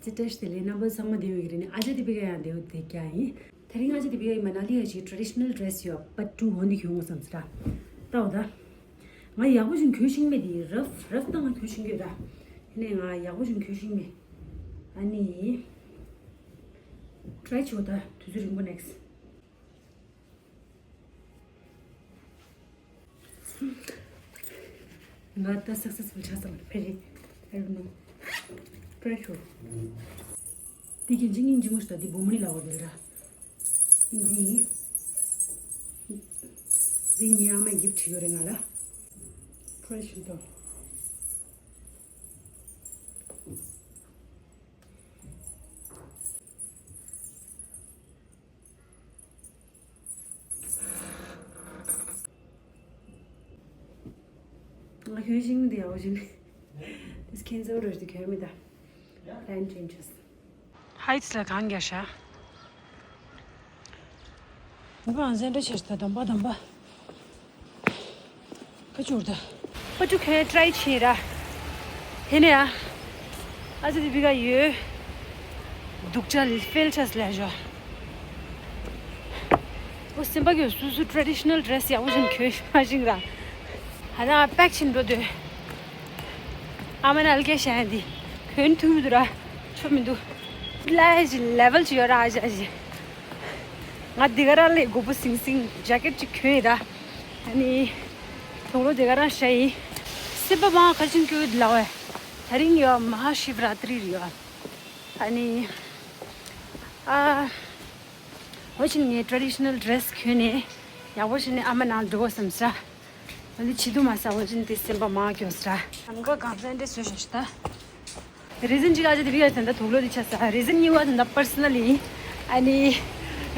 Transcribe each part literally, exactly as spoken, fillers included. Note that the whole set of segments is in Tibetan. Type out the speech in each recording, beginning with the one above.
སི་ཏྲེ་ཤི་དེ་ལས་རྣམ་པ་ཚང་མ་བདེ་བའི་རིགས་ནི་ཨ་ཅག་དེ་པི་ཀ་ཡང་བདེ་བ་དེ་ཀྱང་ཡིན། དེ་རིང་ཨ་ཅག་དེ་པི་ཀ་ཡིན་མ་ན་ལི་ཡ་ཞིག་ཊེ་ཌི་ཤི་ནལ་ཌི་རེ་སི་ཡོད་པ་ཊུ་འོན་ཏེ་གྱོན་དགོས་བསམ་ཟེར་ར། ལྟ་འོ་ད། ང་ཡག་པོ་ཞིག་གྱོན་ཤེས་མེད་དེ་རབ་རབ་ད་ང་གྱོན་ཤེས་ཀྱི་ར། ཡིན་ནའི་ང་ཡག་པོ་ཞིག་གྱོན་ཤེས་མེད། ཨ་ནི། ཊ་རའི་བྱེད་འོ་ད་དུས་ཚོད་རིང་པོ་ནེག་སི། ང་ད་སག་སེ་སི་ཕུལ་ཆགས་སམ་ཕེ་རེ། I don't know. ཊ་རའི་ཞུ། འདི་གི་ཇི་སྙིང་རྗེ་མོ་ཞིག་ད་འདི་བུ་མོ་ནི་ལ་འོ་དེ་ར། འདི། འདི་ངའི་ཨ་མས་གིཕ་ཊི་བྱེད་ཡོད་རེད་ང་ལ། ཊ་རའི་ཞུ་དང་། ང་གྱོན་ཤེས་མེད་དེ་ཡག་པོ་ཞིག This cancel རེད་དེ་གྱོན་མེད་ད། Plan changes. ཧའི་ཊི་ལ་གང་རྒྱག་ཤག་མི་བང་སེན་འདྲ་ཆེ་ད་དམ་པ་དམ་པ། ཁ་ཆུར་ད། ཁ་ཆུ་ཁྱོད་ཊ་རའི་བྱེད་ར། ཧེ་ནས་ཨ། ཨ་ཙི་དེ་བི་ག་ཡོད། སྡུག་ཅག་ལི་ཕེལ་ཆས་ལས་ཞོ། ཨོ་སེམས་པ་གི་སུ་སུ་ཊེ་ཌི་ཤི་ནལ་ཌི་རེ་སི་ཡག་པོ་ཞིག་གྱོན་མ་ཞིག་ར། ཧ་ད་པེག་ཕྱིན་འགྲོ་དུས། ཨ་མ་ན་ལ་སྐད་བཤད་ཡ་འདི། གྱོན་ཐུབ་འདུག་ར། ཆོ་མི་འདུག་ལ་ཞི་ལེ་ཝལ་ཅིག་ཡོད་ར་ཨ་ཞ་ཞི། ང་འདི་ག་རང་ལས་མགོ་པོ་སིང་སིང་ཇེ་ཀེཊ་ཅིག་གྱོན་ཡིན་ར། ཨ་ནི། དུག་ལོག་དེ་ག་རང་ཤ་ཡིན། སེམས་པ་མང་ག་ཅིང་སྐྱོ་ཡོད་ལ་བས། ད་རིང་ཡོད་མ་ཧཱ་ཤིབ་ར་ཏྲི་རེད་ཡོད། ཨ་ནི། ཨ། འོ་ཕྱིན་ངས་ཊེ་ཌི་ཤི་ནལ་ཌི་རེ་སི་གྱོན་ནས་ཡག་པོ་བྱས་ནས་ཨ་མ་ནང་འགྲོ་དགོས་བསམ་ས། འོ་འདི་བྱེད་དུ་མ་ས་འོ་ཕྱིན་དེ་སེམས་པ་མང་སྐྱོ་ས། ཨམ་ག་གང་ས་འདྲེ་བཟོས་ཤག་ཤི་ད། རི་ཟན་གཅིག་ཨ་ཅེ་དེ་བི་ཡ་དེ་འདྲ་དུག་ལོག་དེ་ཆ་ས། རི་ཟན་གཉིས་པ་དེ་འདྲ་པར་སོ་ནལ་ཡིན། ཨ་ནི།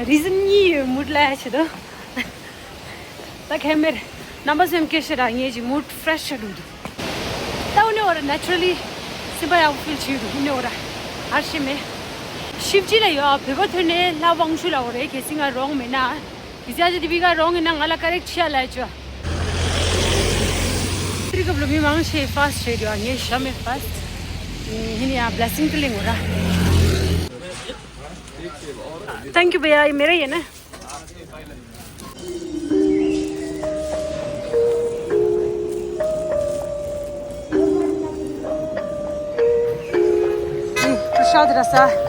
རི་ཟན་གཉིས་ཡོད་མུར་ལ་ཡ་ཆེ་དོ། ད་ཁེ་མེར། རྣམ་པ་ཚོ་ཡང་སྐད་ཤེས་ར་ངེད་ཀྱི་མུར་ཕི་རེ་ཤི་ཆགས་འདུག་ད་འུ་ནེ་འོ་ར་ནེ་ཅུ་ར་ལི་སེམས་པ་ཡག་པོ་ཕིལ་བྱེད་འདུག་འུ་ནེ་འོ་ར། ཨར་ཤེ་མེ། ཤིབ་ཅི་ལ་ཡོད་ཨ་བོད་པ་ཐོན་ནས་ལྷ་དབང་ཕྱུག་ལ་འོ་རེད་གལ་སྲིད་ང་རོང་མེད་ན། གི་ཅ་ཅི་དི་བི་ག་རོང་ཡིན་ན་ང་ལ་ཀ་རེག་ཆི་ཡ་ལ་ཅོ། ཏི་རི་སྐབས་ལ་མི་མང་ཆེ་ཕ་སི་ཊི་རེད་ཡོད་ཨ་ངས་ཤ་མེ་ཕ་སི་ཊི། ཧི་ནི་ཡ་བི་ལེ་སིང་ཏི་ལིང་འོ་ར། Thank you भैया, ये मेरा ही है ना? प्रसाद रसा।